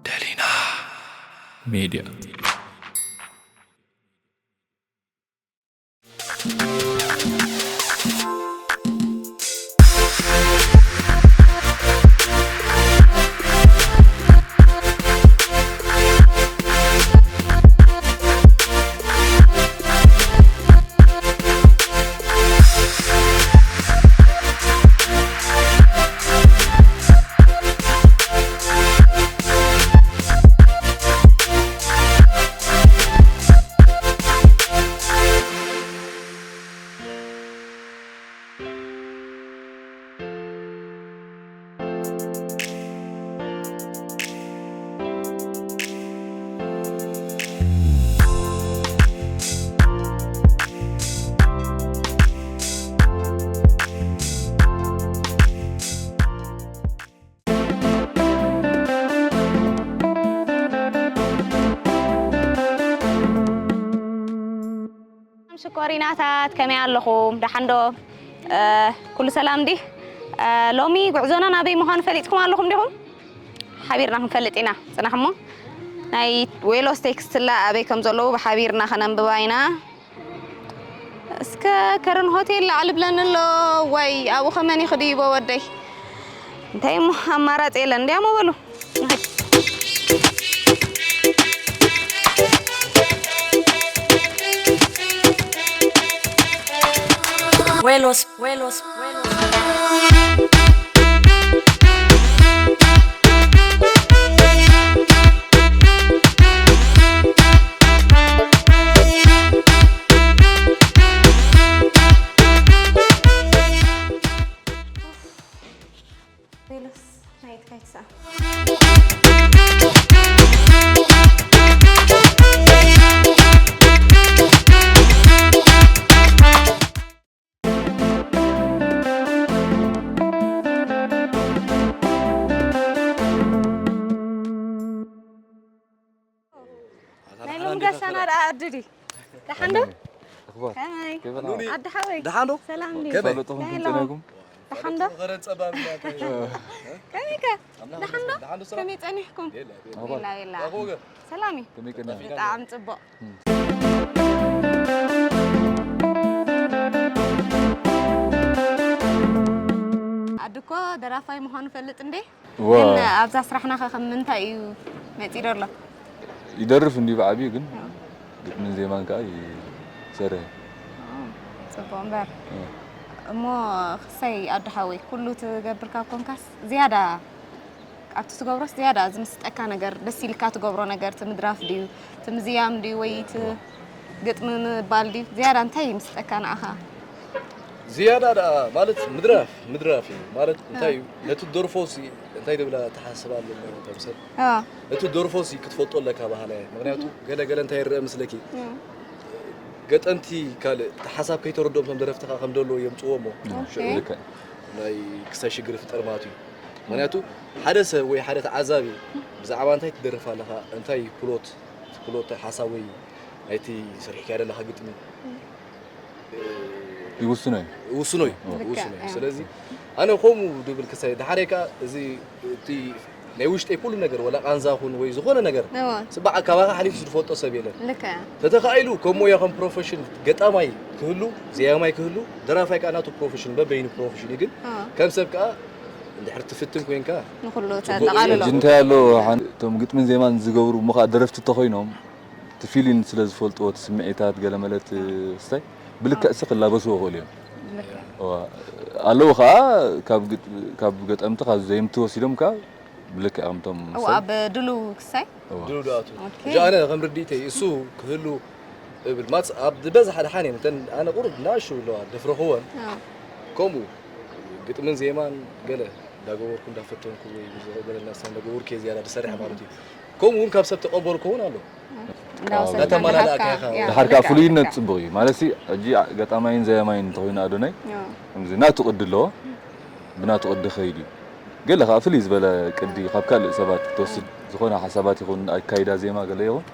ደሊና ሚድያ። ሽኮሪናታት፣ ከመይ ኣለኹም? ደሓን ዶ? እ፣ ኩሉ ሰላም ዲ? እ፣ ሎሚ ጉዕዞና ናበይ ምዃኑ ፈሊጥኩም ኣለኹም ዲኹም? ሓቢርና ክንፈልጥ ኢና። ጽናሕ እሞ፣ ናይ ዌሎስ ቴክስትላ ኣበይ ከም ዘለዉ ብሓቢርና ከነንብባ ኢና። እስከ ከረን ሆቴል ላዕሊ ብለኒ ኣሎ። ዋይ፣ ኣብኡ ከመን እዩ ክድይቦ ወደይ? እንታይ እሞ ኣማራጺ የለን። እንዲያሞ በሉ። ዌሎስ፣ ዌሎስ፣ ዌሎስ። ቬሎስ ናይት ካይትሳ። ናይ ሎም ጋሻና ደኣ ኣድዲ። ደሓን ዶ? ኣኽባር። ከመይ? ከመይ? ኣዲ ሓወይ። ደሓን ዶ? ሰላም ድዩ? ከመይ? ፈለጥኹም ናይ ትንተና ሎም። ይኹም? ደሓን ዶ? ኸረን ጸባብ እናተ-፣ ከመይ ከ? ደሓን ዶ? ደሓን ዶ ስራሕ? ከመይ ጸኒሕኩም? የላ፣ የላ። ኣኽባር። የላ፣ የላ። ኣኽባር። ሰላም እዩ። ከመይ ቀኒኹም? ብጣዕሚ ጽቡቕ። እም። ኣዲ እኮ ደራፋይ ምዃኑ ፈልጥ እንዴ? ዋ። ግን ኣብዛ ስራሕና ኸ ከም ምንታይ እዩ መጺኡ ዘሎ? ይደርፍ እንድዩ ብዓብዩ፣ ግን ኣዎ። ግጥምን ዜማን ከኣ ይሰርሕ። ኣዎ፣ ጽቡቕ እምበር። ኣዎ። እሞ ክሳይ ኣዶ ሓወይ፣ ኩሉ ትገብር ካብ ኮንካስ ዝያዳ ኣብቲ ትገብሮስ ዝያዳ ዝምስጠካ ነገር፣ ደስ ኢልካ ትገብሮ ነገር፣ እቲ ምድራፍ ድዩ፣ እቲ ምዝያም ድዩ፣ ወይ እቲ ግጥሚ ምባል ድዩ? ዝያዳ እንታይ ይምስጠካ ንዓኻ? ዝያዳ ደኣ ማለት ምድራፍ፣ ምድራፍ እዩ። ማለት እንታይ እዩ? እ። ነቲ ደርፎ ሲ እንታይ ትብላ ትሓስብ ኣለና ከም ሰብ? እ። እቲ ደርፎ ሲ ክትፈልጦ ኣለካ ባህላ እየ። ምኽንያቱ እ። ገለ ገለ እንታይ ይረአ ምስለኪ? እ። ገጠምቲ ካልእ እቲ ሓሳብ ከይተረድኦም እቶም ደረፍቲ ከኣ ከም ደለዉ የምጽዎ እሞ። ኦኬ። ሽዑ ልክዕ። ናይ ክሳይ ሽግር ይፍጠር ማለት እዩ። ምኽንያቱ ሓደ ሰብ ወይ ሓደ ተዓዛቢ ብዛዕባ እንታይ ትደርፍ ኣለኻ? እንታይ ፕሎት፣ ፕሎት ሓሳብ ወይ ናይቲ ሰሪሕካዮ ዘለኻ ግጥሚ ይውስኖ እዩ። ይውስኖ እዩ። ልክዕ፣ ይውስኖ እዩ። እ። ስለዚ ኣነ ከምኡ ድብል ክሳይ፣ ደሓረይ ከኣ እዚ እቲ ናይ ውሽጠይ ኩሉ ነገር፣ ወላ ቃንዛ ኹን ወይ ዝኾነ ነገር፣ እወ። ጽባሕ ካባኻ ሓሊፉ ዝፈልጦ ሰብ የለን። ልክዕ። ተተኻኢሉ ከም ሞያ፣ ከም ፕሮፌሽን ገጣማይ ክህሉ፣ ዜማይ ክህሉ፣ ደራፋይ ከኣ ናቱ ፕሮፌሽን፣ በበይኑ ፕሮፌሽን እዩ። ግን እወ። ከም ሰብ ከኣ እንድሕር ትፍትን ኮይንካ ንኹሉ ጽቡቕ እዩ። ተጠቓልሎ። ሕጂ እንታይ ኣሎ፣ ሓን-፣ እቶም ግጥምን ዜማን ዝገብሩ እሞ ከኣ ደረፍቲ እንተኾይኖም፣ እቲ ፊሊን ስለ ዝፈልጥዎ፣ እቲ ስምዒታት ገለ መለት ስታይ ብልክዕ ሲ ክላበስዎ ይኽእሉ እዮም። ልክዕ። እዋ፣ ኣለዉ ኸኣ ካብ ግጥ-፣ ካብ ገጠምቲ ካብ ዘየምቲ ወሲዶም ከኣ ብልክዕ ከምቶም እዋ፣ ሰብ ኣብ ድሉው ክሳይ? እዋ። ድሉው ድኣቱ። ኦኬ። እዛ ኣነ ከም ርድኢተይ እሱ ክህሉ እብል። ማትስ ኣብ ዝበዝሓ ደሓን እየን። እተን ኣነ ቁሩብ ንኣሽቱ ኣለዋ፣ ደፍረኽወን። ኣዎ። ከምኡ ግጥምን ዜማን ገለ እንዳገበርኩ እንዳፈተንኩ ወይ ምስ ገለ እናስተ-፣ እንዳገበርኩ እየ ዝያዳ ዝሰርሕ ማለት እዩ። ከምኡ እውን ካብ ሰብ ተቐበልኩ እውን ኣሎ። እንዳወሰድካ እንዳተመላላእካ እንዳሃብካ፣ ኢኻ። ያ፣ ደሓር ከኣ ልክዕ፣ ፍሉይነት ልክዕ። ጽቡቕ እዩ። ማለት ሲ፣ ሕጂ ገጣማይን ዘያማይን እንተኾይኑ ኣዶናይ፣ ያ። ከምዚ ናቱ ቅዲ ኣለዎ። ብናቱ ቅዲ ከይድ እዩ። ገለ ከዓ ፍልይ ዝበለ ቅዲ ካብ ካልእ ሰባት ክትወስድ፣ ዝኾነ ሓሳባት ይኹን ኣካይዳ ዜማ ገለ ይኹን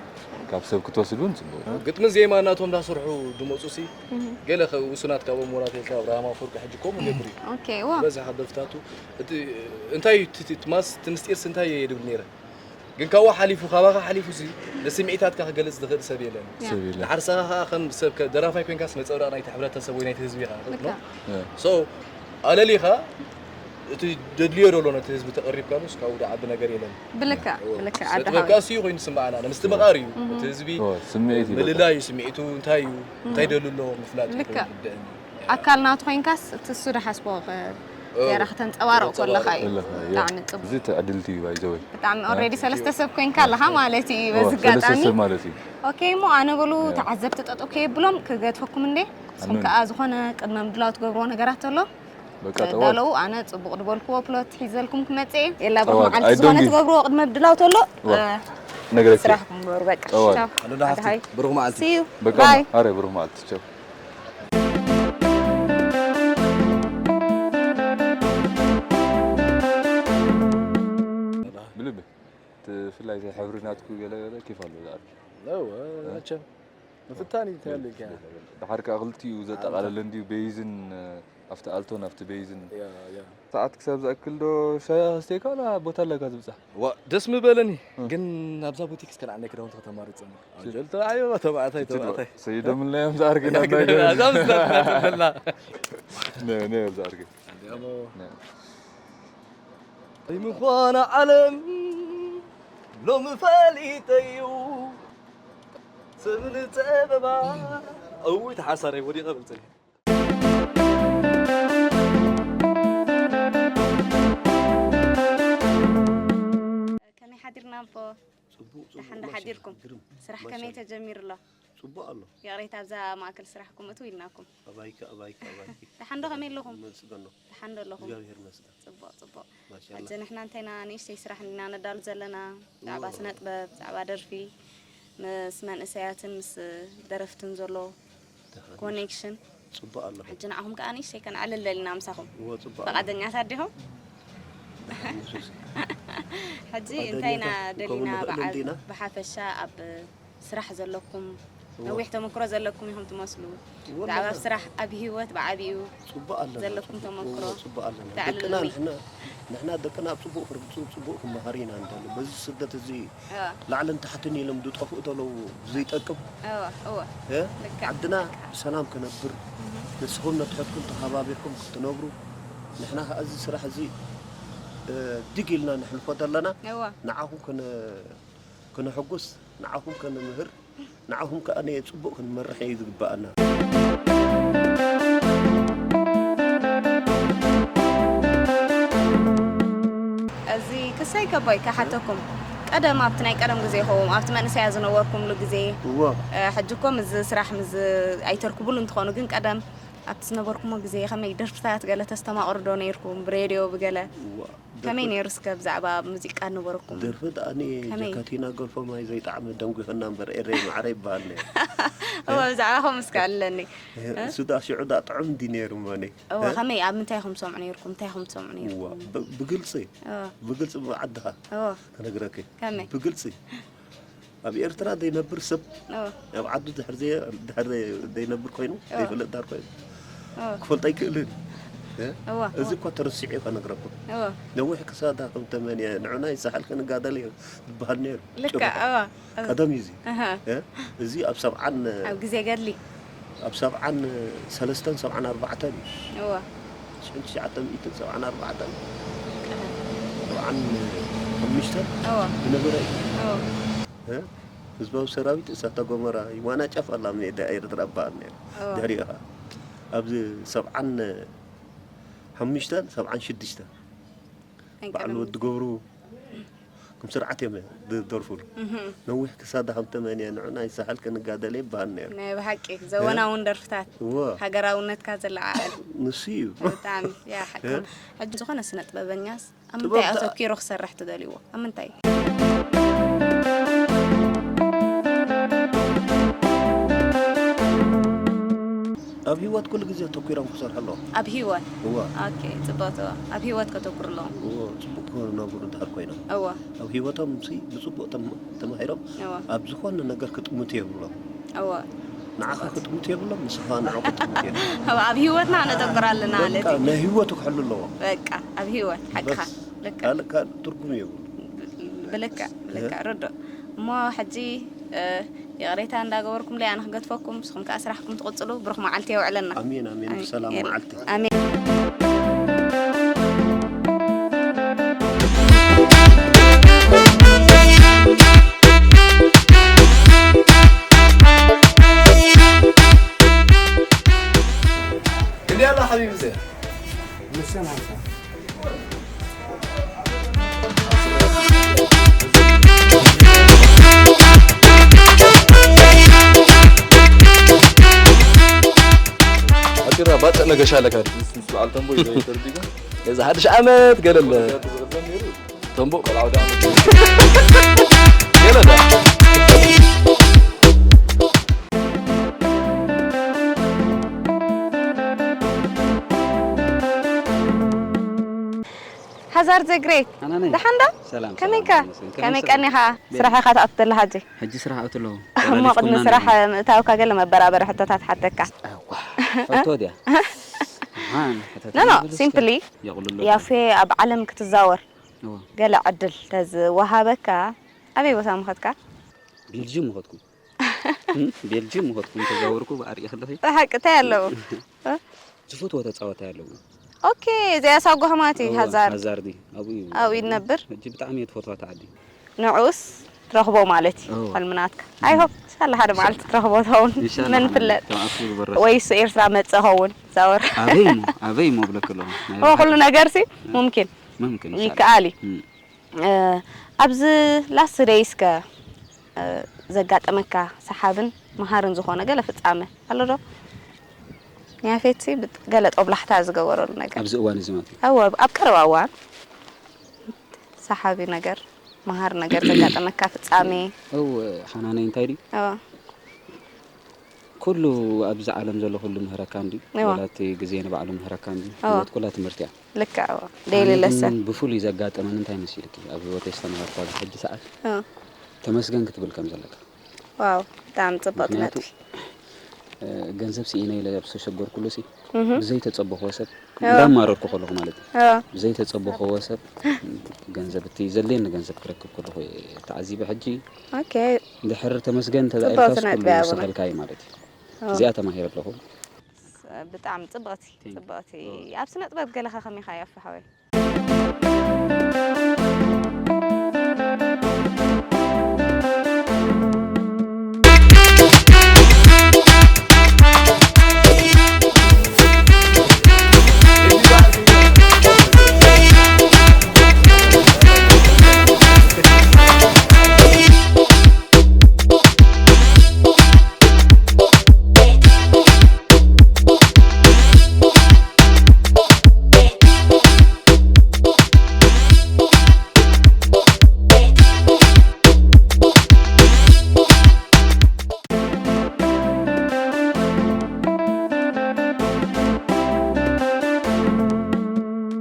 ካብ ሰብ ክትወስድ እውን ጽቡቕ እዩ። ግጥምን ዜማ እናቶም እንዳሰርሑ ድመፁ ሲ ገለ ውሱናት ካብኦም ወራት ኢልካ ኣብርሃም ኣፈወርቂ ሕጂ ከምኡ ገብር እዩ። ኦኬ ዋ ዝበዝሕ ኣብ ደርፍታቱ እቲ እንታይ እዩ እቲ- እቲ ማስ እቲ ምስጢርስ እንታይ እየ ድብል ነይረ። ግን ካብኡ ሓሊፉ ካባኻ ሓሊፉ ሲ ንስምዒታትካ ክገልጽ ዝኽእል ሰብ የለን። ያ። ሰብ የለን። ንሓርሳኻ ከም ሰብ ከ- ደራፋይ ኮይንካስ ነጸብራቕ ናይቲ ሕብረተሰብ ወይ ናይቲ ህዝቢ ኢኻ። ልካ So ኣለሊኻ እቲ ደድልዮ ደሎ ነቲ ህዝቢ ተቐሪብካሉስ ካብኡ ዝዓቢ ነገር የለን። ብልክዕ ብልክዕ ዓዲ ስነ-ጥበብ ሓወይ ከኣ እሱ ኮይኑ ስምዓና ንምስትምቓር እዩ። እቲ ህዝቢ ኦ፣ ስምዒት እዩ በቃ። ምልላይ እዩ ስምዒቱ እንታይ እዩ እንታይ ደሉ ኣሎ ምፍላጥ እዩ ልክዕ። ዝግድእን። ኣካል ናቱ ኮይንካስ እቲ እሱ ዝሓስቦ ክ- ገይራ ከተንፀባርቕ ከለኻ እዩ ከለኻ፣ ያ። ብጣዕሚ ፅቡቅ እዚ ትዕድልቲ እዩ ባይዘወይ። ብጣዕሚ ኦልሬዲ ሰለስተ ሰብ ኮይንካ ኣለኻ ማለት እዩ በዚ ሰለስተ ኣጋጣሚ ሰብ ማለት እዩ። ኦኬ እሞ ኣነ በሉ ተዓዘብቲ ጠጠው ከየብሎም ክገድፈኩም እንዴ ንስኹም ኣሜን። ከኣ ዝኾነ ቅድመ ምድላው ትገብርዎ ነገራት ኣሎ በቃ ጠዋል ዳለዉ ኣነ ፅቡቅ ዝበልክዎ ፕሎት ሒዘልኩም ክመፅእ እየ የላ ብሩኽ ጠዋል፣ መዓልቲ I don't ዝኾነ need- ትገብርዎ ቅድመ ምድላው ተሎ ዋ፣ ነገረኪ። ስራሕኩም ግበሩ በቃ ጠዋል። ቻው። ኣሉላ ሃፍቲ፣ ኣድሃይ። ብሩኽ መዓልቲ። See you. በቃ Bye. ኣረ ብሩኽ መዓልቲ ቻው። ብልቢ እቲ ብፍላይ እዚ ሕብሪ ናትኩ ገለ ገለ ኬፍ ኣለዎ ዝኣርኪ ነው መቸም ምፍታን ይተልካ ድሓር ከዓ ክልቲኡ ዘጠቓለለ እንድዩ ቤይዝን ኣብቲ ኣልቶን ኣብቲ ቤይዝን ያ ያ ሰዓት ክሳብ ዝኣክል ዶ ሻያ ክስተይካ ዋላ ቦታ ኣለካ ዝብፃሕ ዋ ደስ ምበለኒ ግን ናብዛ ቡቲክ እስከ ንዓነይ ክዳውንቲ ከተማርፀኒ ኣጀልተ ዓዮ ተባዕታይ ተባዕታይ ሰይዶምልናዮም ዝኣርገና እዛም ዝተበላ ነዮ ዝኣርገ ምዃና ዓለም ሎሚ ፈሊጠዩ ሰብ ንፀበባ እውይ ተሓሳረይ ወዲቐ ብልፀይ ከመይ ሓዲርና ኣቦ ጽቡቅ ደሓን ዶ ሓዲርኩም ስራሕ ከመይ ተጀሚሩ ኣሎ ጽቡቅ ኣሎ ይቕሬታ ኣብዛ ማእከል ስራሕኩም እትው ኢልናኩም ኣባይካ ኣባይካ ኣባይካ ደሓን ዶ ከመይ ኣለኹም መስገን ነው ደሓን ዶ ኣለኹም እግዚኣብሔር መስገን ጽቡቕ ጽቡቕ ማሻላ ሕጂ ንሕና እንተይና ንእሽተይ ስራሕ ኢና ነዳሉ ዘለና ብዛዕባ ስነ ጥበብ ብዛዕባ ደርፊ ምስ መንእሰያትን ምስ ደረፍትን ዘሎ ኮኔክሽን ጽቡቅ ኣሎ ሕጂ ንዓኹም ከዓ ንእሽተይ ከነዕልል ደሊና ምሳኹም እዎ ጽቡቅ ኣሎ ፈቓደኛታት ዲኹም ሕጂ እንታይና ደሊና ከምኡ ንኽእል በዓል እንዲና። ብሓፈሻ ኣብ ስራሕ ዘለኩም እዎ። ነዊሕ ተመክሮ ዘለኩም ኢኹም ትመስሉ እዎ ብዛዕባ ኣለና። ስራሕ ኣብ ህይወት ብዓብዩ ጽቡቅ ኣለና ዘለኩም ጽቡቅ- ተመክሮ እዎ ጽቡቅ ኣለና ተዕልሉ ደቅና ኒ ንሕና ንሕና ደቅና ኣብ ጽቡቅ ክር- ጽቡቅ ክመሃር ኢና እንዳለ በዚ ስደት እዚ እዋ፣ ላዕልን ታሕትን ኢሎም ዝጠፍኡ ዘለዉ ዘይጠቅም እዋ፣ እዋ። እ? ልክዕ። ዓድና ብሰላም ክነብር ንስኹም ነትሕትኩም ተኸባቢርኩም ክትነብሩ ንሕና ከዓ እዚ ስራሕ እዚ እ፣ ድግ ኢልና ንሕልፎ ዘለና እዋ። ንዓኹም ክነ- ክነሐጉስ ንዓኹም ከንምህር ንዓኹም ከዓ ነ- ፅቡቅ ክንመርሕ እዩ ዝግበኣና እዚ ክሳይ ከቦይ ክሓተኩም ቀደም ኣብቲ ናይ ቀደም ግዜኹም ኣብቲ መንእሰያ ዝነበርኩምሉ ግዜ እዎ እ፣ ሕጂ እኮ ምዚ ስራሕ ምዚ ኣይተርክቡሉ እንትኾኑ ግን ቀደም ኣብቲ ዝነበርኩሞ ግዜ ከመይ ደርፍታት ገለ ተስተማቕሩ ዶ ነይርኩም ብሬድዮ ብገለ እዎ ከመይ ነይሩ እስከ ብዛዕባ ሙዚቃ ነበረኩም ደርፊ ደኣኒ ከመይ? ጀካቲና ገልፎ ማይ ዘይጣዕሚ ደንጒኽና እምበር ኤረይ ማዕረ ይበሃል ነይሩ እዎ ብዛዕባኹም እስከ ኣለኒ እሱ ዳ ሽዑ ዳ ጥዑም እንዲ ነይሩ መኒ እዎ ከመይ ኣብ ምንታይ ኢኹም ትሰምዑ ነይርኩም እንታይ ኢኹም ትሰምዑ ነይርኩም ብግልፂ እዎ ብግልፂ ዓድኻ እዎ ክነግረኪ ከመይ? ብግልፂ ኣብ ኤርትራ ዘይነብር ሰብ እዎ ኣብ ዓዱ ድሕር ዘየ- ድሕር ዘየ- ዘይነብር ኮይኑ እዎ። ዘይፈልጥ ዳር ኮይኑ እዎ ክፈልጦ ኣይክእልን እ? እዎ እዚ እኳ ተረሲዑ እዩ ከነግረኩም እዎ ነዊሕ ክሳዳ ከም ተመንየ ንዑና ይሰሓል ክንጋደል እዩ ዝበሃል ነይሩ ልክዕ ጭርሖ። እዎ እዎ። ቀደም እዩ እዚ ኣሃ። እ? እዚ ኣብ ሰብዓን ኣብ ግዜ ገድሊ ኣብ ሰብዓን ሰለስተን ሰብዓን ኣርባዕተን እዩ እዎ ሽሕን ትሽዓተ ሚእትን ሰብዓን ኣርባዕተን ሰብዓን ሓሙሽተን እዎ ዝነበረ እዩ እዎ እ? ህዝባዊ ሰራዊት እሳተ ጎመራ ይዋናጨፍ ኣላ ሜዳ ኤርትራ እበሃል ነይሩ እዎ ድሕሪኡ ኸዓ ኣብዚ ሰብዓን ሓሙሽተን ሰብዓን ሽዱሽተን ናይ በዓል ቀደም ወዲ ገብሩ ከም ስርዓት እዮም ዝደርፉሉ ነዊሕ ክሳዳ ከም ተመንየ ንዑና ይሰሓል ክንጋደል ይበሃል ነይሩ ናይ ብሓቂ ዘበናውን ደርፍታት እዎ ሃገራውነትካ ዘለዓዕል ንሱ እዩ ብጣዕሚ ያ ሓቅኻ ሕጂ ዝኾነ ስነ ጥበበኛስ ኣብ ምንታይ ኣተኪሩ ክሰርሕ ትደልይዎ ኣብ ምንታይ ኣብ ህይወት ኩሉ ግዜ ኣተኲሮም ክሰርሑ ኣለዎም። ኣብ ህይወት? እወ። ኦኬ፣ ጽቡቕ፣ እወ። ኣብ ህይወት ከተኩሩ ኣለዎም። እወ፣ ጽቡቕ ክነብሩ እንድሕር ኮይኖም። እወ። ኣብ ህይወቶም ሲ ብጽቡቕ ተም-፣ ተማሂሮም እወ። ኣብ ዝኾነ ነገር ክጥምቱ የብሎም። እወ። ንዓኻ ጽቡቕ። ክጥምቱ የብሎም፣ ንስኻ ንዕኡ ክጥምቱ የብሎም። እወ፣ ኣብ ህይወትና ክነተኩር ኣለና ማለት በቃ፣ እዩ። ናይ ህይወቱ ክሕሉ ኣለዎ። በቃ፣ ኣብ ህይወት፣ ሓቅኻ። በስ፣ ልክዕ። ካልእ፣ ካልእ ትርጉም የብሉ። ብልክዕ፣ ብልክዕ፣ እ? ርዱእ። እሞ ሕጂ፣ እ፣ ይቕሬታ እንዳገበርኩምለይ ኣነ ክገድፈኩም፣ ንስኹም ከኣ ስራሕኩም ትቕጽሉ። ብሩኽ መዓልቲ የውዕለና። ኣሜን፣ ኣሜን። ኣሜን። ብሰላም የለ። መዓልቲ። ኣሜን። እንዲያ ኣላ ሓቢቢ ዘ ንሰን ሓንሳ ኣጢራ ባጽዕ ነገሻ ኣለካ ድዩ? ምስ በዓል ተንቦ እዩ ዘይተርዲጋ። እዚ ሓድሽ ዓመት ገለለ። ዝቕደም ነይሩ። ተንቦ ቆልዓ ወደ ዓመት። ገለለ። ሃዛር ዘግሬት ሓናነይ። ደሓን ዶ? ሰላም፣ ከመይ ሰላም፣ ከ? ይመስገን። ከመይ ከመይ ሰላም? ቀኒኻ? ቤት። ስራሕ ኢኻ ትኣቱ ዘለኻ ሕጂ? ሕጂ ስራሕ ኣእቱ ኣለኹ። እሞ ቅድሚ ተለስኩና ስራሕ ነይሩ። ምእታውካ ገለ መበራበሪ ሕቶታት ሓተካ። ኣዋ፣ ሕቶ ድያ? ኣሃን፣ ሕቶ ኖ፣ ኖ፣ ተመልስ ሲምፕሊ። የቕልሎ ያፌ ኣብ ዓለም ክትዛወር እዋ። ገለ ዕድል ተዝወሃበካ ኣበይ ቦታ ምኸድካ? ቤልጅም ምኸድኩ። እም፣ ቤልጅም ምኸድኩ እንተዛወርኩ ብኣርእየ ከለኺ። ብሓቂ እንታይ ኣለዎ? ዝፈትዎ ተጻዋታይ ኣለዎ። ኦኬ፣ እዚኣ ሳጓ ከማቲ እዋ፣ ሃዛርዲ። ሃዛርዲ፣ ኣብኡ እዩ። ኣብኡ ይነብር? ሕጂ ብጣዕሚ እየ ትፈትዋ እታ ዓዲ። ንዑስ ትረኽቦ ማለት እዩ፣ እዋ። ሕልሚ ናትካ። እም። ኣይ ሆፕ፣ ኢንሻላህ ሓደ መዓልቲ ትረኽቦ ትኸውን። ኢንሻላህ፣ መን ሓናን፣ ፍለጥ? ከም ኣፉ ዝበረስ። ወይ እሱ ኤርትራ መጽእ ኸውን፣ ዛወር። ኣበይ እሞ፣ ኣበይ እሞ እብለኪ ኣለኹ። ናይ እዎ፣ ኩሉ ባሓቂ። ነገር ሲ እም። ሙምኪን። ሙምኪን፣ ኢንሻላህ። ይከኣል እዩ። እም። እ፣ ኣብዚ ላስት ደይስ ከ፣ እ፣ ዘጋጠመካ ሰሓብን መሃርን ዝኾነ ገለ ፍጻመ ኣሎ ዶ? ንያፌትሲ ብጥ-፣ ገለ ጦብላሕታ ዝገበረሉ ነገር። ኣብዚ እዋን እዚ ማለት እዩ። እወ፣ ኣብ ቀረባ እዋን ሰሓቢ ነገር፣ መሃሪ ነገር ዘጋጠመካ ፍጻሜ? እወ፣ ሓናነይ እንታይ ድዩ? እወ። ኩሉ ኣብዚ ዓለም ዘሎ ኩሉ ምህረካ እንድዩ። እወ። ወላ እቲ ግዜ ንባዕሉ ምህረካ እንድዩ። እወ። ህይወት ኩላ ትምህርቲ እያ። ልክዕ፣ እወ። ዴይሊ ኣነ ግን ለሰን። ብፍሉይ ዘጋጠመኒ እንታይ መሲልኪ? ኣብ ህይወተይ ዝተምሃርኩ ኣብዚ ሕጂ ሰዓት እወ። ተመስገን ክትብል ከም ዘለካ። ዋው፣ ብጣዕሚ ጽብቕቲ ምኽንያቱ፣ ነጥቢ። እ፣ ገንዘብ ስኢነ ኢለ ኣብ ዝተሸገርኩሉ ሲ፣ እህ። ብዘይተጸበኽዎ ሰብ፣ እወ። እንዳማረርኩ ከለኹ ማለት እዩ። እወ። ብዘይተጸበኽዎ ሰብ፣ ገንዘብ እቲ ዘድልየኒ ገንዘብ ክረክብ ከለኹ እየ ተዓዚበ። ሕጂ ኦኬ። እንድሕር ተመስገን እንተ ጽብቕቲ ኢልካስ ነጥቢ ኩሉ እያ ብሩኽ። ይውስኸልካ እዩ ማለት እዩ። እወ። እዚኣ ተማሂረ ኣለኹ። ብጣዕሚ ጽብቕቲ፣ Thank you። ጽብቕቲ። እወ። ኣብ ስነ ጥበብ ገለኸ ከመይ ኢኻ ያፊ ሓወይ?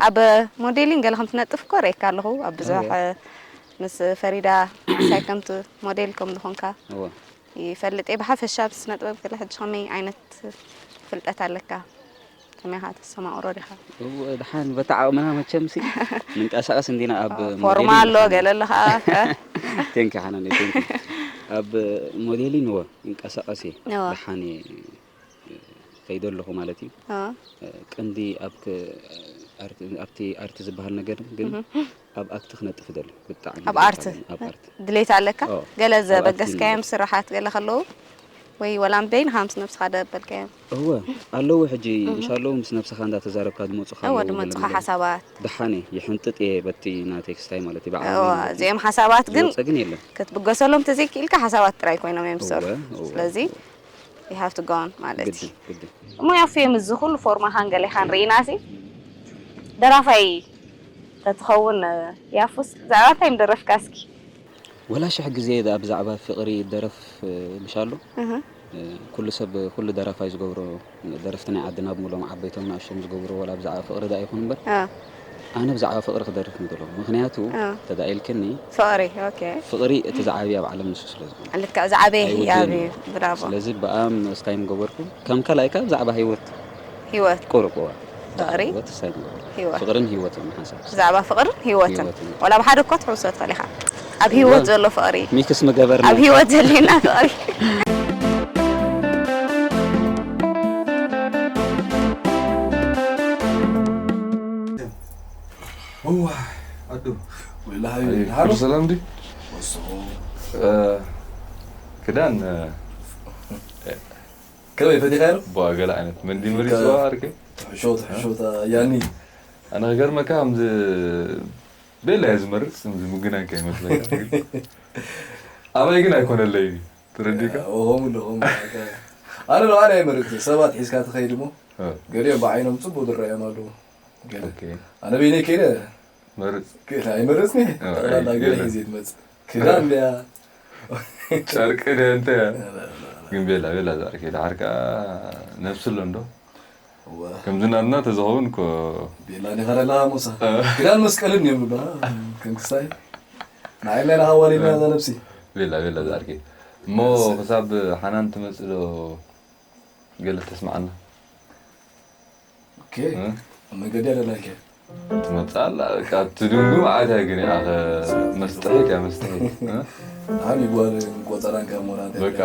ኣብ ሞዴሊን ገለ ከም ትነጥፍ እኮ ርእየካ ኣለኹ። ኣብ ብዙሕ፣ እወ። ምስ ፈሪዳ ሳይ ከምቲ ሞዴል ከም ዝኾንካ እወ። ይፈልጥ እየ። ብሓፈሻ ኣብ ስነ ጥበብ ገለ ሕጂ ከመይ ዓይነት ፍልጠት ኣለካ? ከመይ ኢኻ ተስተማቕሮ ዲኻ? እወ፣ ደሓን በታ ዓቕምና መቸምሲ ንንቀሳቐስ እንዲና ኣብ ፎርማ ሞዴሊን ኣሎ፣ ደሓን። ገለ ኣሎ ኸዓ። ቴንኪ ሓናኒ፣ ቴንኪ። ኣብ ሞዴሊን እወ፣ ይንቀሳቐስ እየ። እወ። ደሓን እየ። ከይደ ኣለኹ ማለት እዩ። ኣዎ። ቀንዲ ኣብ ክ-፣ ኣርት-፣ ኣብቲ ኣርት ዝበሃል ነገር ግን እህ። ኣብ ኣክት ክነጥፍ እደሊ። ብጣዕሚ ኣብ ድሌት ኣርት ኣለኒ፣ ኣብ ኣርት። ድሌት ኣለካ? ኣዎ። ገለ ኣብ ኣክቲንግ ዘበገስካዮም ነገር። ስራሓት ገለ ከለዉ? ወይ ወላ በይንኻ ምስ ነብስኻ ደበልካዮም? እወ፣ ኣለዉ ሕጂ፣ እህ። ምሽ ኣለዉ ምስ ነብስኻ እንዳተዛረብካ ዝመጹኻ እወ፣ ኣለዉ፣ ገለ ድመጹኻ ነገር። ሓሳባት። ደሓን እየ፣ ይሕንጥጥ እየ በቲ ናተይ ክስታይ ማለት እዩ፣ ብዓቕመይ እወ፣ ማለት እዩ። እዚኦም ሓሳባት ግን ዝወጸ ግን የለን። ክትብገሰሎም ተዘይክኢልካ ሓሳባት ጥራይ ኮይኖም እዮም ዝሰርሑ። እወ፣ እወ፣ ስለዚ እወ። You have to go on ማለት እዩ። ግድን፣ ግድን። እሞ ያፌ፣ ምስዚ ኩሉ ፎርማኻን ገሌኻን ርኢናሲ፣ ደራፋይ ተትኸውን፣ ያፉስ፣ ብዛዕባ እንታይ ምደረፍካ እስኪ? ወላ ሽሕ ግዜ ደኣ ብዛዕባ ፍቕሪ ደረፍ፣ ምሽ ኣሎ? እህ። ኩሉ ሰብ ኩሉ ደራፋይ ዝገብሮ ደረፍቲ ናይ ዓድና ብምሎም ዓበይቶም ንኣሽቶም ዝገብሮ ዋላ ብዛዕባ ፍቕሪ ዳ ይኹን እምበር ኣነ ብዛዕባ ፍቕሪ ክደርፍ ምድሎ ምክንያቱ ተዳኢልክኒ ፍቕሪ ኦኬ ፍቕሪ እቲ ዝዓብየ ኣብ ዓለም ንሱ ስለ ዝኾነ ልክዕ ዝዓበየ ህያብ እዩ ብራቮ ስለዚ ብኣም እስካይ ምገበርኩ ከም ከላይካ ብዛዕባ ህይወት ህይወት ቁሩብ እዋ ፍቕሪ ህይወት እስካይ ምገበርኩ ፍቕርን ህይወትን ሓንሳብ ብዛዕባ ፍቕርን ህይወትን ዋላ ብሓደ እኳ ትሕውሶ ትኽእል ኢኻ ኣብ ህይወት ዘሎ ፍቕሪ ሚክስ ምገበርና ኣብ ህይወት ዘለና ፍቕሪ እዋ ኣዱ ወላ ሃይለ ሰላም ዲ ክዳን ከመይ ፈቲኻ ኢሉ ቧ ገለ ዓይነት መንዲ መሪፅዋ ኣርገ ትሕሾ ትሕሾ ያኒ ኣነ ክገርመካ ከምዚ ቤላ እየ ዝመርፅ ምዚ ምግናን ከይመስለካ ኣባይ ግን ኣይኮነለይ ተረዲካ ኦሆም ኣለኹም ኣነ ለዋለ ኣይመርፅ ሰባት ሒዝካ ትኸይድ እሞ ገሊኦም ብዓይኖም ፅቡቅ ዝረኣዮም ኣለዉ ኣነ በይነይ ከይደ መርፅ ኣይመርፅኒ ጠቅላላ ገለ ሒዘ ትመፅእ ክዳን ድያ ጨርቂ ድያ እንታይ ግን ቤላ ቤላ ዛዕር ከይደ ዓርካ ነብሲ ኣሎ እንዶ ከምዚ ናትና ተዝኸውን እኮ ቤላ ዲኻ ደለኻ ሙሳ ክዳን መስቀልን እዮም ብሎ ከም ክሳይ ንዓይ ናይ ናሃዋሊና እዛ ነብሲ ቤላ ቤላ ዛርኪ እሞ ክሳብ ሓናን ትመጽእ ዶ ገለ ተስማዓና ኦኬ መንገዲ ኣለና ይከ ትመጽእ ኣላ በቃ እቲ ድንጉ መዓት እያ ግን ኣኸ መስተሒት እያ መስተሒት ንዓብ ይጓል ቆጸራን ካብ ሞራን በቃ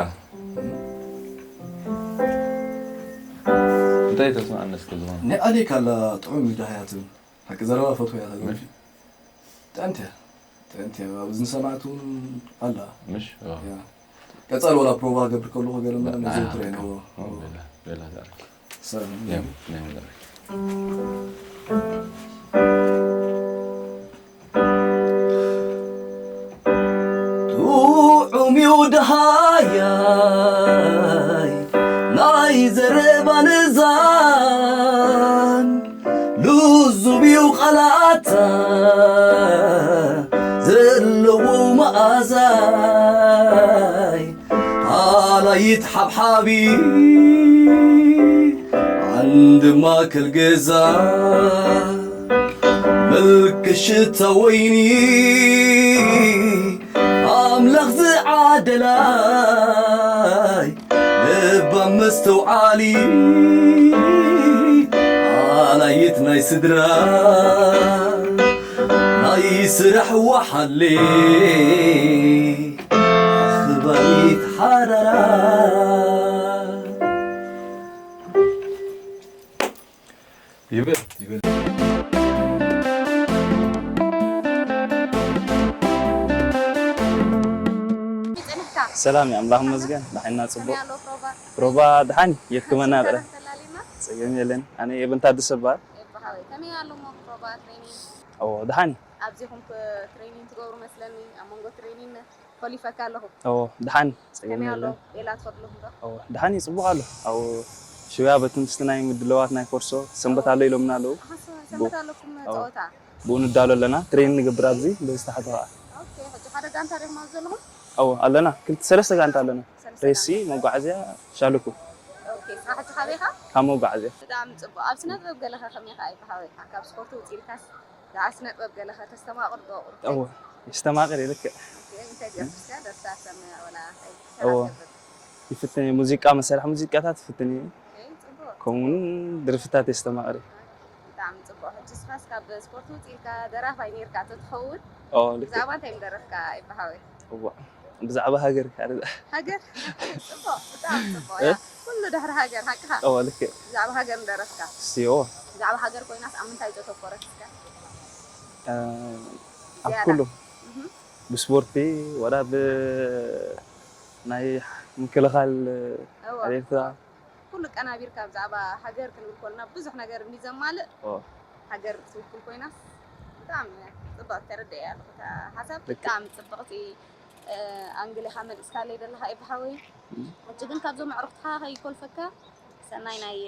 እንታይ ተስማዓና እስከ ዝኾነ ናይ ኣሌክ ኣላ ጥዑም እዩ ደሃያ ትብል ሓቂ ዘረባ ፈትወ እያ ተገርፊ ጠንተ ጠንተ ኣብዚ ንሰማዕት እውን ኣላ ምሽ ቀፃል ዋላ ፕሮቫ ገብር ከለኹ ገለ መለ መዘውትረ ነዎ ቤላ ዛርኪ ጥዑም እዩ ደሃያይ ናይ ዘረባ ንዛን ልዙብ እዩ ቃላታ ዘለዎ መኣዛይ ኣላይት ሓብሓቢ ዓንዲ ማእከል ገዛ ምልክ ሽታ ወይኒ ኣምላኽ ዝዓደላይ ልባም መስተውዓሊ ኣላይት ናይ ስድራ ናይ ስራሕ ወሓሌ ኣኽባሪት ሓዳራ ይበል ይበል ሰላም ኣምላኽ ይመስገን ደሓና ጽቡቕ ፕሮባ ደሓን የክመና ጥረ ጸገም የለን ኣነ የብንታ ድሰባል ደሓን ኣብዚኹም ትሬኒንግ ትገብሩ መስለኒ ኣብ መንጎ ትሬኒንግ ኮሊፈካ ኣለኹ። ኦ ድሓን ጸገም የለን። ቤላ ትኸድልኹም ዶ? ኦ ድሓን እዩ ጽቡቕ ኣሎ። ኣብኡ ሽውያ በቲ ምስቲ ናይ ምድላዋት ናይ ኮርሶ ሰንበት ኣሎ ኢሎምና ኣለዉ። ኣሃ ሰንበት ኣለኩም ጸወታ። ብኡ ንዳሎ ኣለና። ትሬኒንግ ንገብር ኣብዚ በዚ ታሕቲ ኸኣ። ኦኬ ሕጂ ሓደ ጋንታ ዲኹም ኣብዚ ዘለኹም? ኣዎ ኣለና። ክልተ ሰለስተ ጋንታ ኣለና። ሬሲ፣ መጓዓዝያ፣ ሻልኩ። ኦኬ ስራሕ ሕጂ ካበይ ኢኻ? ካብ መጓዓዝያ። ብጣዕሚ ጽቡቕ። ኣብ ስነ ጥበብ ገለ ኸ ከመይ ኢኻ? ኣይበሃወይ ኢኻ? ካብ ስፖርት ውጽእ ኢልካስ? ደኣ ስነ ጥበብ ገለ ከተስተማቕር ዶ ቁርጠይ? እወ የስተማቕር እየ ልክዕ። ኦኬ፣ እንታይ ገርካ ደርፍታት ሰምዕ ወላ እንታይ እወ ትገብር? ይፍትን እየ ሙዚቃ መሳርሒ ሙዚቃታት ይፍትን እየ ኦኬ፣ ጽቡቕ። ከምኡ እውን ድርፍታት የስተማቕር እየ። ብጣዕሚ ጽቡቕ። ሕጂ ንስኻስ ካብ ስፖርት ውጽእ ኢልካ ደራፋይ ነይርካ ተትኸውን እወ ልክዕ። ብዛዕባ እንታይ ምደረፍካ ይበሃወይ? እዋ ብዛዕባ ሃገር ካርዳ ሃገር ጽቡቕ ብጣዕሚ ጽቡቕ እያ ኩሉ ድሕሪ ሃገር ሓቅኻ እዋ ልክዕ ብዛዕባ ሃገር ምደረፍካ እስቲ እዋ ብዛዕባ ሃገር ኮይናስ ኣብ ምንታይ ዘተኮረት እስከ ኣብ ኩሉ ብስፖርቲ ወላ ብ ናይ ምክልኻል ኣብ ኤርትራ ኩሉ ቀናቢርካ ብዛዕባ ሃገር ክንብል ኮልና ብዙሕ ነገር እንዲ ዘማልእ ሃገር ትውክል ኮይናስ ብጣዕሚ ጽብቕቲ ተረድኤያ ኣለኹ እታ ሓሳብ ብጣዕሚ ጽብቕቲ ኣንግል ኢኻ መሊስካለይ ዘለኻ ኤባ ሓወይ። ሕጂ ግን ካብዞም ኣዕሩኽትኻ ከይኮልፈካ ሰናይ ናይ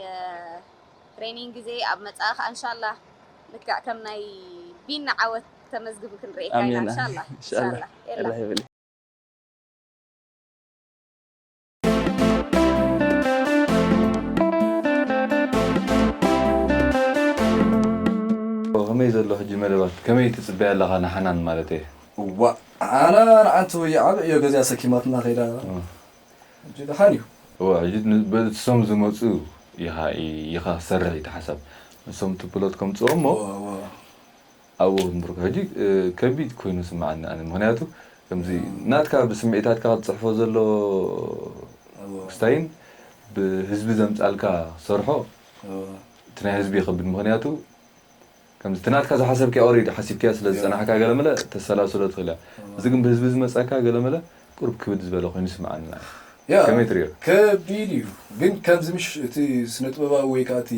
ትሬኒንግ ግዜ ኣብ መጻኢ ከኣ እንሻላ ልክዕ ከም ናይ ቢና ዓወት ተመዝግብ ክንርእየካ ኢና እንሻላ እንሻላ የላ። ከመይ ዘሎ ሕጂ መደባት? ከመይ ትጽበያ ኣለኻ ንሓናን ማለት እየ? እዋ ኣና ንዓንቲ ወይ ዓብ ዕዮ ገዚኣ ሰኪማትና ከይዳ ሕጂ ደሓን እዩ። እዋ ሕጂ ን- በሶም ዝመፁ ኢኻ ኢኻ ክሰርሕ እዩ እቲ ሓሳብ። ንሶም እቲ ፕሎት ከምፅኦ እሞ እዋ እዋ ኣብኡ ክንብርኩ ሕጂ እ፣ ከቢድ ኮይኑ ስምዓኒ ኣነ። ምክንያቱ ከምዚ ናትካ ብስምዒታትካ ክትፅሕፎ ዘሎ ክስታይን ብህዝቢ ዘምፃልካ ክሰርሖ እቲ ናይ ህዝቢ ይኸብድ። ምክንያቱ ከምዚ እቲ ናትካ ዝሓሰብክያ ኦሬዲ ሓሲብክያ ስለ ዝፀናሕካ ገለመለ ተሰላስሎ ትኽእል እያ። እዚ ግን ብህዝቢ ዝመፀካ ገለመለ ቁሩብ ክብድ ዝበለ ኮይኑ ይስምዓኒ። ንዓይ ያ ከመይ ትሪኦ? ከቢድ እዩ። ግን ከምዚ ምሽ እቲ ስነ ጥበባዊ ወይ ከዓ እቲ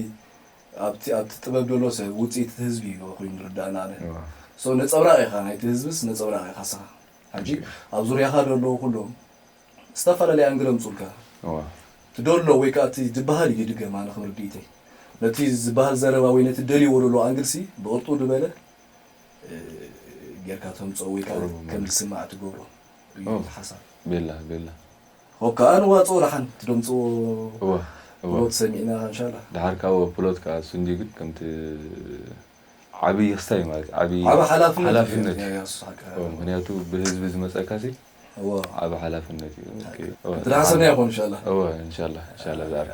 ኣብቲ ኣብቲ ጥበብ ዘሎ ሰብ ውፅኢት እቲ ህዝቢ እዩ ኮይኑ ንርዳእና ኣነ። እዋ። ሶ ነፀብራቕ ኢኻ ናይቲ ህዝብስ ነፀብራቕ ኢኻ ስኻ። ሕጂ ኣብ ዙርያኻ ዘለዉ ኩሎም ዝተፈላለየ ኣንግል ኣምፁልካ። እዋ። እቲ ደሎ ወይ ከዓ እቲ ዝበሃል እዩ ድገም ኣነ ከም ርድኢተይ። ነቲ ዝበሃል ዘረባ ወይ ነቲ ደልይዎ ደሎ ኣንግልሲ ብቕርጡ ዝበለ እ፣ ጌርካ ተምፅኦ ወይ ከዓ ከም ዝስማዕ ትገብሮ እዩ እቲ ሓሳብ። ቤላ ቤላ ሆ ከዓ ንዋፅኦ ደሓን ትደምፅዎ እወ እወ ፕሎት ሰሚዕና እንሻላ። ድሓር ካብ ፕሎት ከዓ እሱ እንዲ ግን ከምቲ ዓብዪ ክስታይ ማለት ዓብዪ ዓብ ሓላፍነት ሓላፍነት እዩ። እዩ። ያ፣ ያ፣ እሱ ሓቂ። እወ፣ ምክንያቱ ብህዝቢ ዝመፀካ ሲ እወ። ዓብ ሓላፍነት እዩ። ኦኬ። እወ፣ ክትዳሕሰና ይኾን እንሻላ። እወ፣ እንሻላ እንሻላ ዛር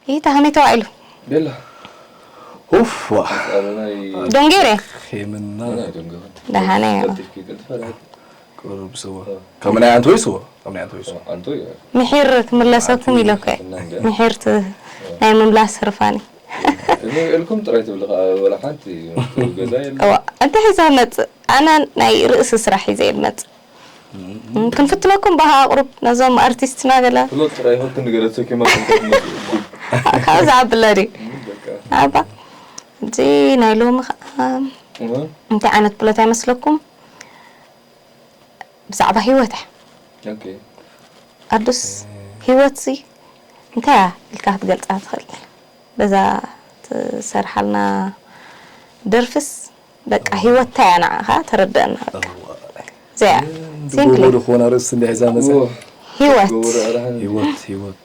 ይህ ታህሜ ተዋኢሉ ቤላ ኡፍ ዋ ደንጌሬ ሄምና ደሃነ ቁሩብ ስዋ ከም ናይ ኣንቶይ ስዋ ከም ናይ ኣንቶይ ስዋ ምሒር ክምለሰኩም ኢለኮ ምሒር ናይ ምምላስ ህርፋኒ እልኩም ጥራይ ትብል ከዓ ወላ ሓንቲ ገዛ የለ እዋ እንተ ሒዛ መፅእ ኣነ ናይ ርእሲ ስራሕ ሒዘ እየ ዝመፅእ ክንፍትነኩም ባህ ኣቕሩብ ነዞም ኣርቲስትና ገለ ፍሎት ጥራይ ሆት ንገረቶ ኪማ ካብ ዝዓብለ ድዩ ኣባ እዚ ናይ ሎሚ ከዓ እንታይ ዓይነት ፕሎት ኣይመስለኩም ብዛዕባ ህይወት እያ ኣዱስ ህይወት ሲ እንታይ እያ ኢልካ ክትገልፃ ትኽእል በዛ ትሰርሓልና ደርፍስ በቃ ህይወት እንታይ እያ ንዓኻ ተረደአና በቃ እዚኣ እያ ሲምፕሊ ዝኾነ ርእስ እንደ ሒዛ መፅእ ህይወት ህይወት ህይወት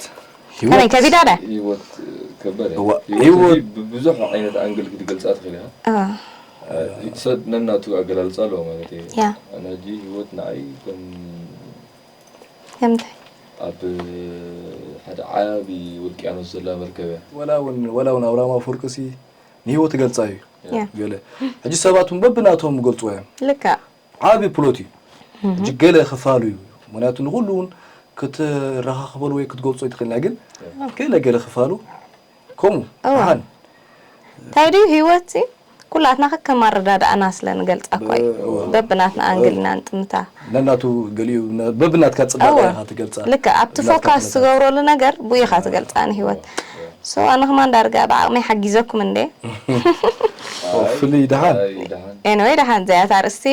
ከመይ ከቢዳ ዳ ህይወት ከበደ እዋ፣ ህይወት ህይወት እዚ ብብዙሕ ዓይነት ኣንግል ክትገልፃ ትኽእል ኢኻ እ፣ እቲ ሰብ ነናቱ ኣገላልፃ ኣለዎ ማለት እዩ ያ ኣነ ሕጂ ህይወት ንዓይ ከም ከምታይ ኣብ ሓደ ዓቢ ውቅያኖስ ዘላ መርከብ እያ ወላ እውን ወላ እውን ኣብርሃም ኣፈወርቂ ሲ ንህይወት ይገልፃ እዩ ያ ገለ ሕጂ ሰባት እውን በብናቶም ይገልፅዎ እዮም ልክዕ ዓቢ ፕሎት እዩ ሕጂ ገለ ክፋሉ እዩ ምክንያቱ ንኩሉ እውን ክትረኻኽበሉ ወይ ክትገልፆ ይትኽእልና ግን ገለ ገለ ክፋሉ ከምኡ እዋ። ደሓን እንታይ ድዩ ህይወት ሲ ኩላትና ከከም ኣረዳድኣና ስለ ንገልፃ እኳ እዩ በብናትና ኣንግል ኢና ንጥምታ ነናቱ ገሊኡ በብናትካ ፅባቐ እወ። ኢኻ ትገልፃ ልክዕ ኣብቲ እናትካ ፎካስ ትነካ- ትገብረሉ ነገር ብኡ ኢኻ ትገልፃ ንህይወት ሶ ኣነ ከማን ዳርጋ ብዓቕመይ ሓጊዘኩም እንደ ኦ፣ ፍልይ ደሓን ኤንወይ ደሓን ዘያት ኣርእስቲ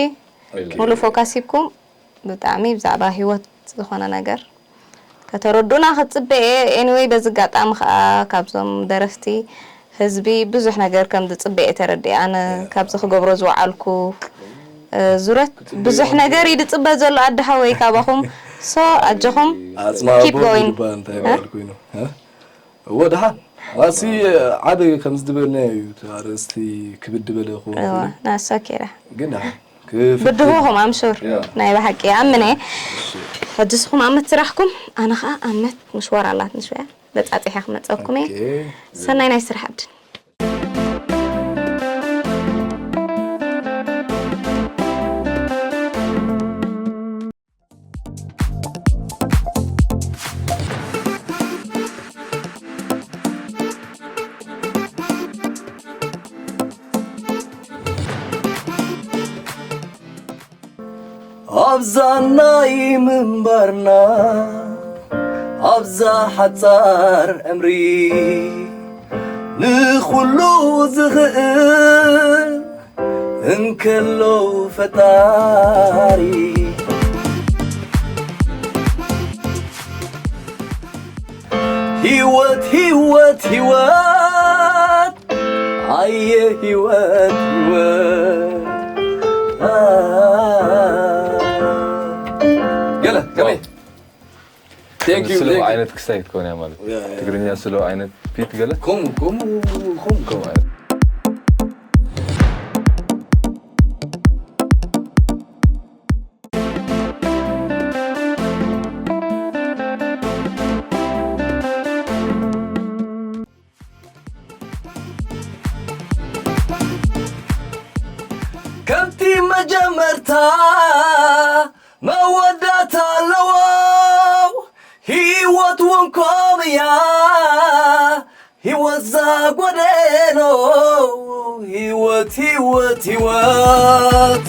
ሙሉ ፎካስ ሂብኩም ብጣዕሚ ብዛዕባ ሂወት ዝኮነ ነገር ከተረዱና ክፅበ እየ anyway በዚ ኣጋጣሚ ከዓ ካብዞም ደረፍቲ ህዝቢ ብዙሕ ነገር ከም ዝፅበ እየ ተረዲአ ኣነ ካብዚ ክገብሮ ዝወዓልኩ እ፣ ዙረት ብዙሕ ነገር እዩ ዝፅበ ዘሎ ኣዲ ሓወይ ካባኹም so ኣጆኹም ኣፅማ keep ኣቦ going ይባል እንታይ ይባል ኮይኑ እ? እወ ደሓን ዋሲ ዓብ ከም ዝድበልና እዩ እቲ ኣርእስቲ ክብድ በለ ክኸውን እዋ ይኽእል እዩ። ናሶ ኬዳ ግን ደሓን ክፍት ብድሆኹም ኣምሹር ናይ ብሓቂ ይኣምን እየ ሕጂ ስኹም ኣመት ስራሕኩም ኣነ ከዓ ኣመት ምሽዋር ኣላት ንሽወያ በፃፂሐ ክመፀኩም እየ ኦኬ። ሰናይ ናይ ስራሕ ዕድል ኣብዛ ናይ ምንባርና ኣብዛ ሓጻር ዕምሪ ንኹሉ ዝኽእል እንከሎ ፈጣሪ። ህይወት፣ ህይወት፣ ህይወት፣ ኣየ ህይወት፣ ህይወት። ገለ፣ ከመይ? Thank you, ስሎ thank you። ዓይነት ክስታይ ክትከውን እያ ማለት እዩ። ያ፣ ያ። ትግርኛ ስሎ ዓይነት ፊት ገለ? ከምኡ፣ ከምኡ፣ ከምኡ። ከምኡ ዓይነት። ከምቲ መጀመርታ መወዳእታ ኣለዎ፣ ህይወት እውን ከምኡ እያ። ህይወት ዛጎደሎ፣ ህይወት፣ ህይወት፣ ህይወት።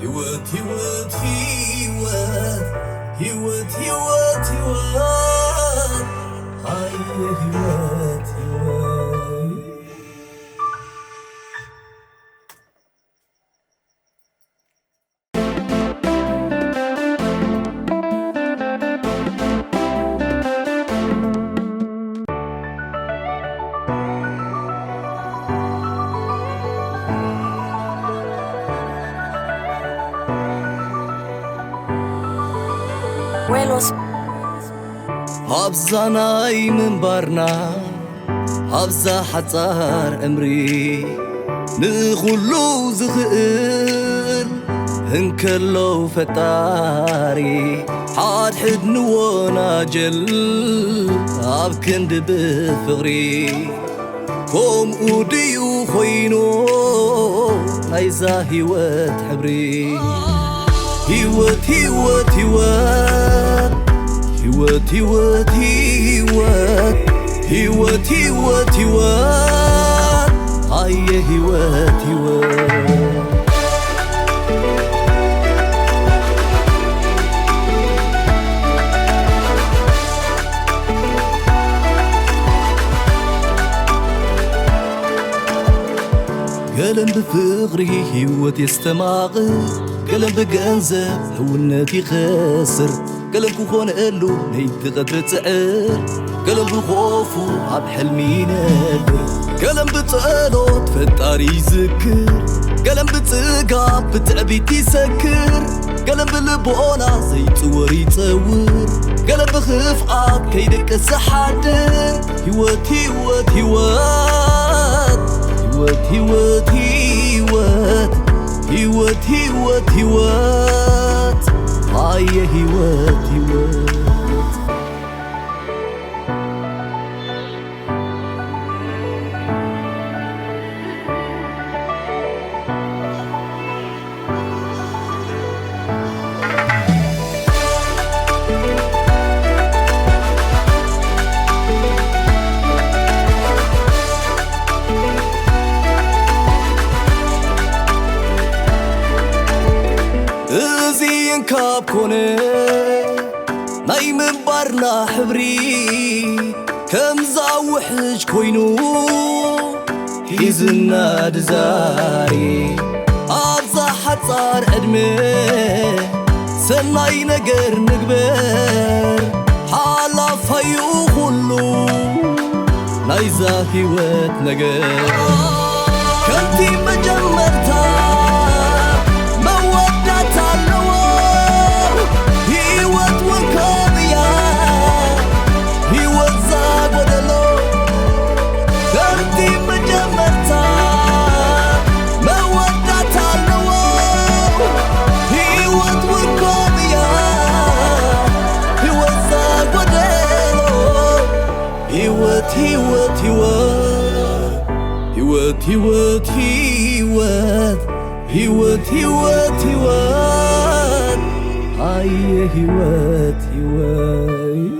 ህይወት፣ ህይወት፣ ህይወት፣ ህይወት፣ ህይወት፣ ህይወት፣ ኣየ ህይወት፣ ህይወት። ዌሎስ። ኣብዛ ናይ ምንባርና፣ ኣብዛ ሓጻር ዕምሪ፣ ንኹሉ ዝኽእል እንከሎ ፈጣሪ፣ ሓድሕድ ንወናጀል ኣብ ክንዲ ብፍቕሪ። ከምኡ ድዩ ኾይኑ ናይዛ ህይወት ሕብሪ? ህይወት፣ ህይወት፣ ህይወት፣ ህይወት፣ ህይወት፣ ህይወት፣ ኣየ ህይወት፣ ህይወት። ገለን ብፍቕሪ ህይወት የስተማቕር፣ ገለን ብገንዘብ ሕውነት ይኸስር፣ ገለን ክኾነሉ ለይቲ ቀትሪ ጽዕር፣ ገለን ብኾፉ ኣብ ሕልሚ ይነብር፣ ገለን ብጸሎት ፈጣሪ ይዝክር፣ ገለን ብጽጋብ ብትዕቢት ይሰክር፣ ገለን ብልቦና ዘይጽወር ይጸውር፣ ገለን ብኽፍኣት ከይደቀስ ዝሓድር። ህይወት፣ ህይወት፣ ህይወት፣ ህይወት፣ ህይወት፣ ህይወት፣ ኣየ ህይወት፣ ህይወት። እዚ እንካብ ኮነ ናይ ምንባርና ሕብሪ፣ ከምዛ ውሕጅ ኮይኑ ሒዝና ድዛሪ። ኣብዛ ሓጻር ዕድመ ሰናይ ነገር ንግበር፣ ሓላፋዩ ኩሉ ናይ እዛ ህይወት ነገር ከምቲ መጀመርታ መወዳእታ ኣለዎ። ህይወት እውን ከምኡ እያ፣ ህይወት እዛ ጎደሎ ከምቲ መጀመርታ መወዳእታ ኣለዎ። ህይወት እውን ከምኡ እያ፣ ህይወት እዛ ጎደሎ። ህይወት፣ ህይወት፣ ህይወት፣ ህይወት፣ ህይወት፣ ህይወት፣ ህይወት፣ ህይወት፣ ኣየ ህይወት፣ ህይወት።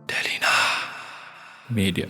ደሊና ሚድያ።